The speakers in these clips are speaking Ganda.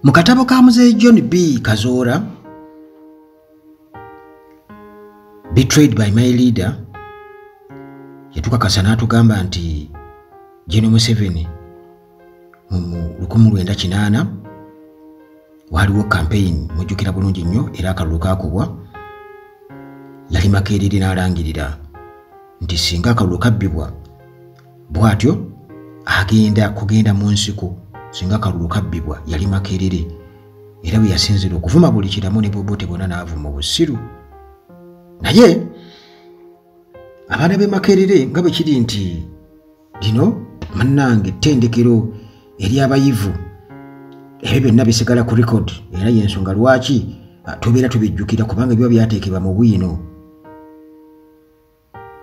Mu katabo ka Muzeeyi John B. Kazoora, Betrayed by My Leader, yatukakasa n'atugamba nti General Museveni mu 1980 waliwo campaign, mujjukira bulungi nnyo, era akalulu kaakubwa. Yali Makerere n'alangirira nti singa akalulu kabbibwa bw'atyo agenda kugenda mu nsiko. Singa akalulu kabbibwa, yali Makerere, era bwe yasinzira okuvuma buli kiramu ne Bobote bonna n'avuma obusiru. Naye abaana b'e Makerere, nga bwe kiri nti lino munnange ttendekero ery'abayivu, ebyo byonna bisigala ku record, era y'ensonga lwaki tubeera tubijjukira, kubanga biba byateekebwa mu bwino.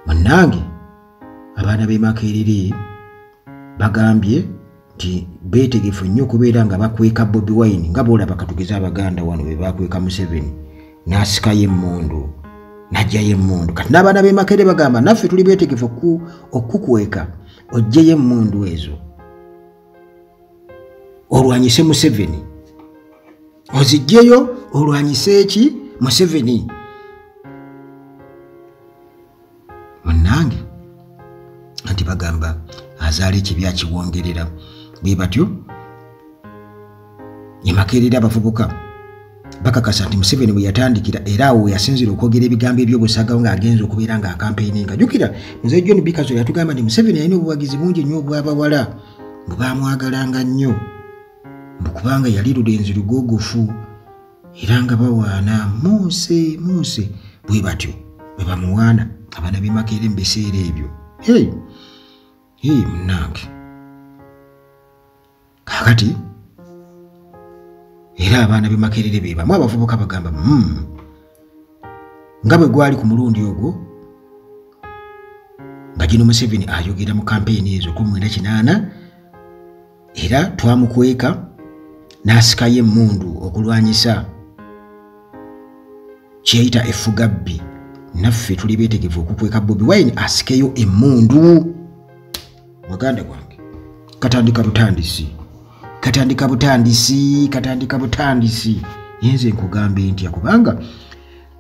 Munnange, abaana b'e Makerere bagambye nti beetegefu nnyo okubeera nga bakweka Bobi Wine, nga boolaba katugeze Abaganda wano be bakweka Museveni n'asikayo emmundu, n'aggyayo emmundu. Kati n'abaana b'e Makerere bagamba naffe tuli beetegefu okukweka oggyeyo emmundu ezo olwanyise Museveni, oziggyeyo olwanyise eki Museveni. Munnange, anti bagamba azaala ekibi akiwongerera. Bwe batyo e Makerere abavubuka bakakasa nti Museveni bwe yatandikira, era awo we yasinzira okwogera ebigambo eby'obusagawo ng'agenza okubeera nga akampeininga. Jjukira Muzeeyi John B. Kazoora yatugamba nti Museveni yalina obuwagizi bungi nnyo obw'abawala, bwe baamwagalanga nnyo, mbu kubanga yali lulenzi lugoogofu era nga bawaana Muse Muse. Bwe batyo bwe bamuwaana abaana b'e Makerere mu biseera ebyo. Hey, hey, munnange, kaakati era abaana b'e Makerere be bamu abavubuka bagamba nga bwe gwali ku mulundi ogwo nga General Museveni ayogera mu kampeyini ezo 1980, era twamukweka n'asikayo emmundu okulwanyisa kyeyita effugabbi. Naffe tuli beetegefu okukweka Bobi Wine asikeyo emmundu. Muganda gwange, katandika butandisi, katandika butandisi, katandika butandisi. Yenze nkugambe ntya, kubanga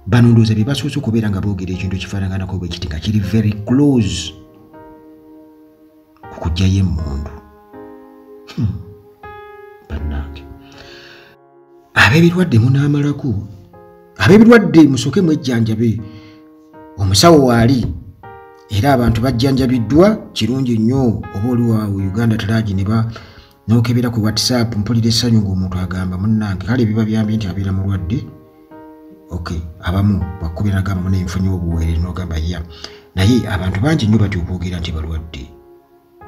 bano ndowooza bye basoose okubeera nga boogera ekintu ekifaanaganako bwe kiti nga kiri very close ku kuggyayo emmundu. Bannange, ab'ebirwadde munaamalako, ab'ebirwadde musooke mwejjanjabe, omusawo waali era abantu bajjanjabiddwa kirungi nnyo. Oba oli wa Uganda talagi ne ba n'okebera ku WhatsApp, mpulira essanyu ng'omuntu agamba munnange, kale biba byambye nti abeera mulwadde. Okay, abamu bakubira nagamba mune nfunye obuweerero, n'ogamba ya. Naye abantu bangi nnyo batya okwogera nti balwadde,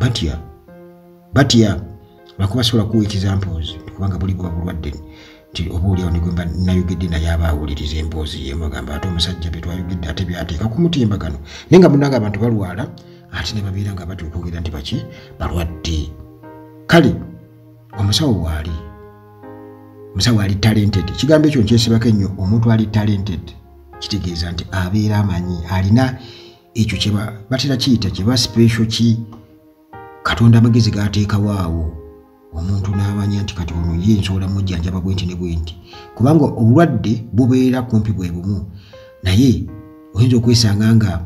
batya, batya lwakuba sobola kuwa examples, kubanga buli buba bulwadde nti oba oliawo ne gwemba nayogedde naye aba awuliriza emboozi yemu agamba ate omusajja bye twayogedde ate byateeka ku mutimbagano. Naye nga munnange abantu balwala ate ne babeera nga batya okwogera nti baki balwadde. Kale omusawo waali, omusawo ali talented. Ekigambo ekyo nkyesibako ennyo. Omuntu ali talented kitegeeza nti abeera amanyi, alina ekyo kye batera kiyita kyeba special ki Katonda amagezi g'ateekawo awo omuntu n'amanya nti kati ono ye nsobola mujjanjaba bwenti ne bwenti, kubanga obulwadde bubeera kumpi bwe bumu, naye oyinza okwesanga nga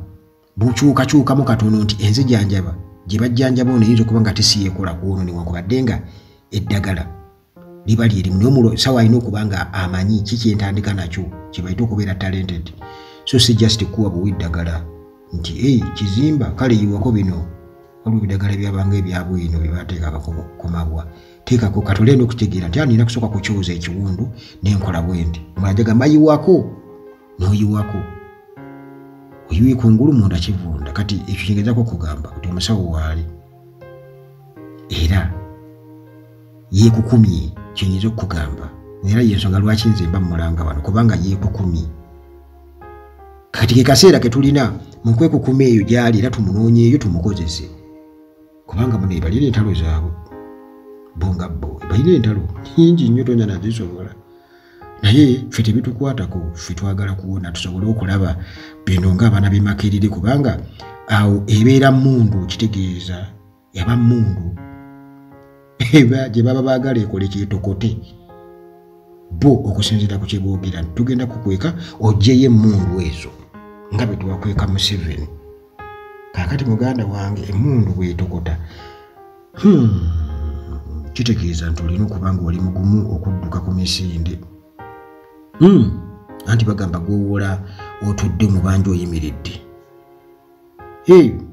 bukyukakyukamu katono, nti enzijanjaba gye bajjanjaba ono eyinza okuba nga tesiyeekola ku ono, newankubadde nga eddagala liba lyerimu. Naye omusawo alina okuba nga amanyi ki kyentandika nakyo, kye bayita okubeera talented. So si just kuwa buwi ddagala nti ei kizimba kale yiwako bino. Waliwo ebidagala byabanga ebyabwino bye bateekanga ku mabwa, teekako katolenda okutegeera nti nina kusooka kukyoza ekiwundu nenkola bwendi. Omulala gamba yiwako, n'oyiwako, oyiwe kungulu munda kivunda. Kati ekyo kyengezaako okugamba nti omusawo waali era yeekukumye, kyenyinza okukugamba, era yensonga lwaki nze mba mmulanga wano, kubanga yeekukumye. Kati ke kaseera ke tulina mu kwekukuma eyo gy'ali, era tumunoonyeeyo tumukozese, kubanga muno balina entalo zaabwe bo nga bo balina entalo nyingi nnyo, tonya nazisobola. Naye ffe tebitukwatako, ffe twagala kuwona tusobole okulaba bino ng'abaana b'e Makerere, kubanga awo ebeera mmundu, kitegeeza eba mmundu eba gye baba baagala ekole kyetokote. Bo okusinziira ku kyeboogera nti tugenda kukweka oggyeyo emmundu ezo nga bwe tuwakweka Museveni. Kaakati muganda wange emmundu bw'etokota kitegeeza nti olina okuba nga oli mugumu okudduka ku misinde. Anti bagamba gwowola otudde mu banja oyimiridde.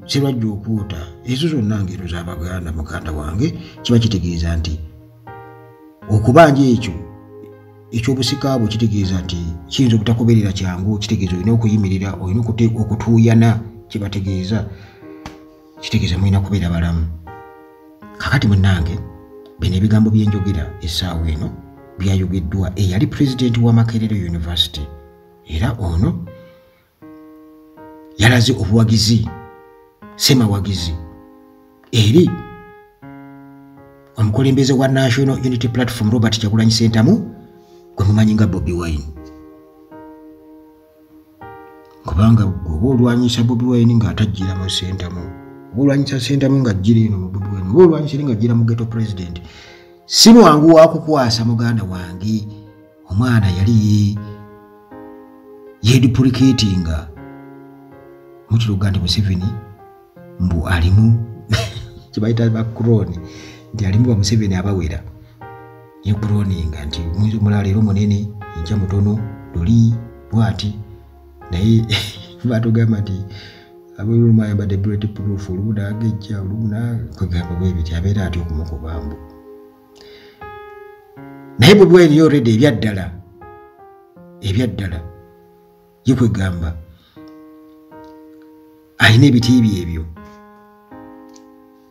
Sirwajja okwota ezo zonna ngero z'Abaganda muganda wange, kiba kitegeeza nti okubanja ekyo ekyobusika bwe kitegeeza nti kiyinza obutakubeerera kyangu, kitegeeza olina okuyimirira, olina okutuuyana, kibategeeza kitegeeza mulina kubeera balamu. Kakati munnange bino ebigambo byenjogera essaawa eno byayogeddwa eyali pulezidenti wa Makerere University, era ono yalaze obuwagizi semawagizi eri omukulembeze wa National Unity Platform Robert Kyagulanyi Ssentamu gwe mumanyi nga Bobi Wine. Kubanga bw'oba olwanyisa Bobi Wine ng'atajjira mu Ssentamu, oba olwanyisa Ssentamu ng'ajjira eno mu Bobi Wine, oba olwanyisa eri ng'ajjira mu ghetto president, si mwangu wa kukwasa muganda wange. Omwana yali yeduplicatinga mukiruga nti Museveni mbu alimu kibayita bakroni nti alimu ba Museveni abawera yekroninga nti mulala leero munene enkya mutono luli bwati, naye batugamba nti abeeruma ayambadde bullet proof olumu n'agejja olumu nakwegamba bwe biti abeera atya okumukuba mbu. Naye Bobi Wine yo already ebyaddala yekwegamba alina ebiti ebyo,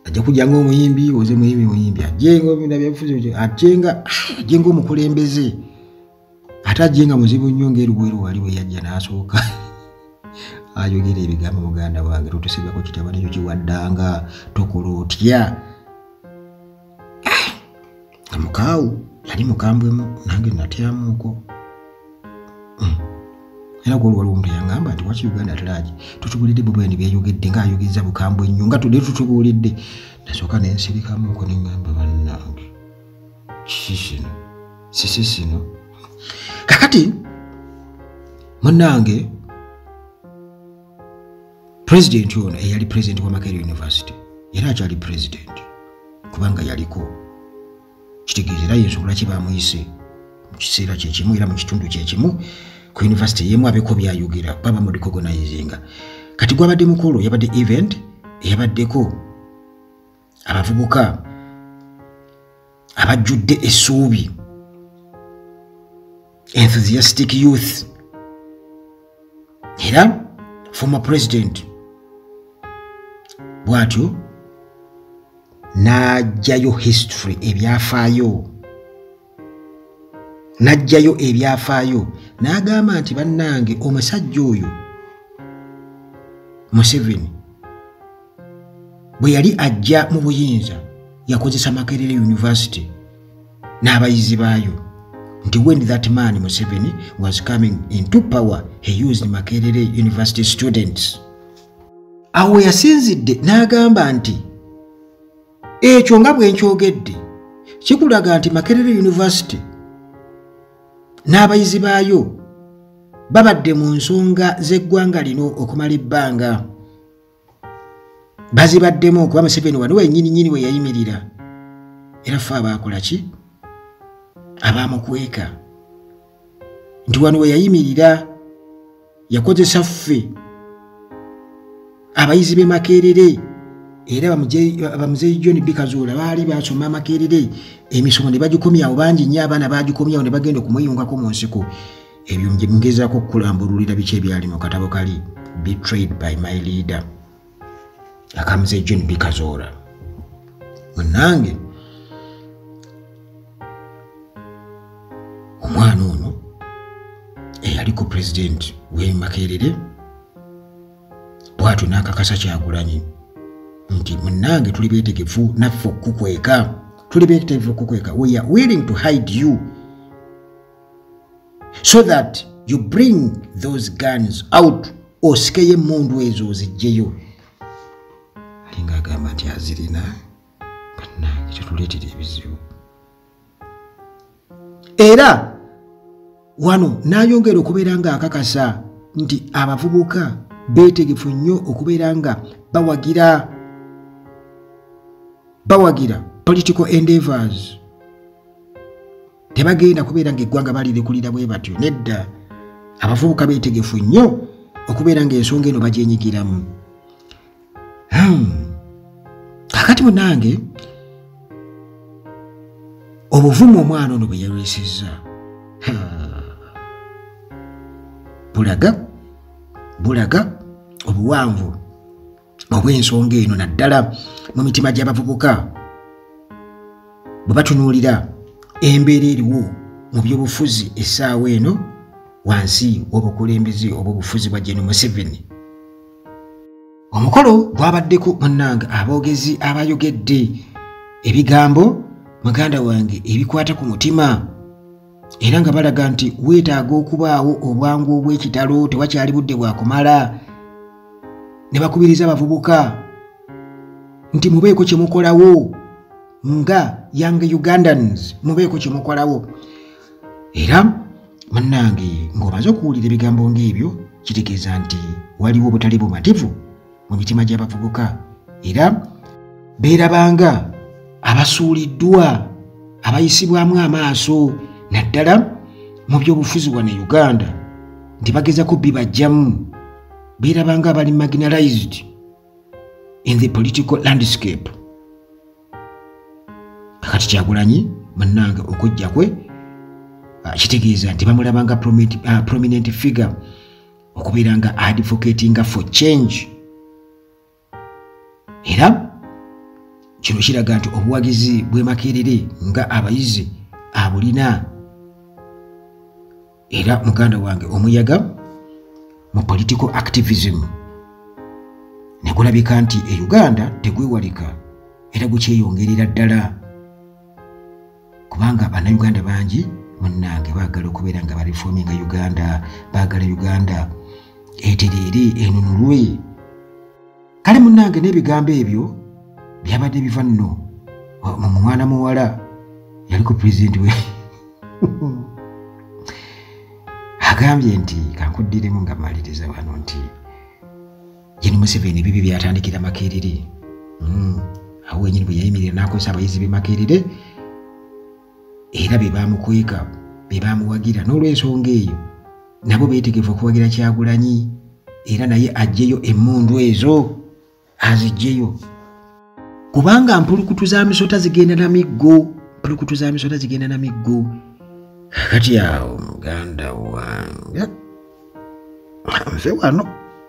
ajja kujja ng'omuyimbi oze muyimbi ajje ng'obyabufuzi ajje ng'omukulembeze, ate ajje nga muzibu nnyo ng'eruweru wali we yajja n'asooka ayogera ebigambo muganda wange totusibako kitaba nekyo kiwaddanga tokola otya. Nga mukaawu yali mukambwemu nange natyamuuko. Era gwolwo waliwo omuntu yaŋŋamba nti waki Uganda at large tutubuulidde Bobi Wine byeyogedde ng'ayogeza bukambwe nnyo nga tudde tutubuulidde. Nasooka ne nsirikamuuko ne ŋŋamba bannange kiki kino sisi sino. Kakati munnange pulezidenti ono eyali pulezidenti wa Makerere University era akyali pulezidenti kubanga yaliko, kitegeeza era y'ensonga lwaki bamuyise mu kiseera kye kimu era mu kitundu kye kimu ku university yemu abeko byayogera baba mu recognizinga. Kati gwabadde mukolo, yabadde event eyabaddeko abavubuka abajjudde essuubi, enthusiastic youth, era former president bw'atyo n'aggyayo history ebyafaayo, n'aggyayo ebyafaayo n'agamba nti bannange omusajja oyo Museveni bwe yali ajja mu buyinza yakozesa Makerere University n'abayizi baayo, nti when that man Museveni was coming into power he used Makerere University students. Awo yasinzidde n'agamba nti ekyo nga bwe nkyogedde kikulaga nti Makerere University n'abayizi baayo babadde mu nsonga z'eggwanga lino okumala ebbanga, bazibaddemu kuba Museveni wano wennyini nnyini we yayimirira, era ffe abaakola ki abaamukweka nti wano we yayimirira yakozesa ffe abayizi b'e Makerere, era bamuzeeyi John B. Kazoora baali basoma Makerere emisomo ne bagikomyawo bangi nnyo, abaana bagikomyawo ne bagenda okumweyungako mu nsiko. Ebyo ngezaako okukulambululira biki ebyali mu katabo kali Betrayed by My Leader aka Muzeeyi John B. Kazoora. Munnange omwana ono eyaliko pulezidenti w'e Makerere bw'atyo n'akakasa Kyagulanyi nti munnange tuli beetegefu naffe okukweka, tuli beetegefu okukweka, we are willing to hide you so that you bring those guns out, osikeyo emmundu ezo oziggyeyo. Alinga agamba nti azirina, bannange tetuleetera ebizibu. Era Wano n'ayongera okubeera nga akakasa nti abavubuka beetegefu nnyo okubeera nga bawagira political endeavors. Tebagenda kubeera ng'eggwanga balirekulira bwe batyo, nedda. Abavubuka beetegefu nnyo okubeera ng'ensonga eno bagyenyigiramu. Kakati munnange, obuvumu omwana ono bwe yalwisizza bulaga obuwanvu obw'ensonga eno, naddala mu mitima gy'abavubuka bwe batunuulira embeera eriwo mu byobufuzi essaawa eno wansi w'obukulembeze obw'obufuzi bwa Gen Museveni. Omukolo gwabaddeko munnange aboogezi abayogedde ebigambo muganda wange ebikwata ku mutima, era nga balaga nti weetaaga okubaawo obwangu obw'ekitalo, tewakyali budde bwakumala. Ne bakubiriza abavubuka nti mubeeko kye mukolawo nga Young Ugandans, mubeeko kye mukolawo. Era munnange ng'omaze okuwulira ebigambo ng'ebyo, kitegeeza nti waliwo obutali bumativu mu mitima gy'abavubuka, era beerabanga abasuuliddwa, abayisibwamu amaaso naddala mu byobufuzi wano e Uganda, nti bagezako bibajjamu, beerabanga abali marginalized in the political landscape. Kakati Kyagulanyi munnange okujja kwe kitegeeza nti bamulabanga prominent figure okubeera nga advocatinga for change. Era kino kiraga nti obuwagizi bw'e Makerere nga abayizi abulina. Era muganda wange omuyaga mu political activism ne gulabika nti e Uganda tegwewalika, era gukyeyongerera ddala, kubanga bannayuganda bangi munnange baagala okubeera nga bareforminga Uganda, baagala Uganda etereere, enunulwe. Kale munnange n'ebigambo ebyo byabadde biva nno mu mwana muwala yaliko pulezidenti we agambye nti, kankuddiremu nga mmaliriza wano, nti Gen Museveni ebibi byatandikira Makerere. Awo wenyini bwe yayimirira n'akozesa abayizi b'e Makerere, era be baamukweka, be baamuwagira. N'olw'ensonga eyo nabo beetegefu okuwagira Kyagulanyi, era naye aggyeyo emmundu ezo, aziggyeyo, kubanga mpulukutu za misota zigenda na miggo, mpulukutu za misota zigenda na miggo. Kakati awo muganda wange nze wano.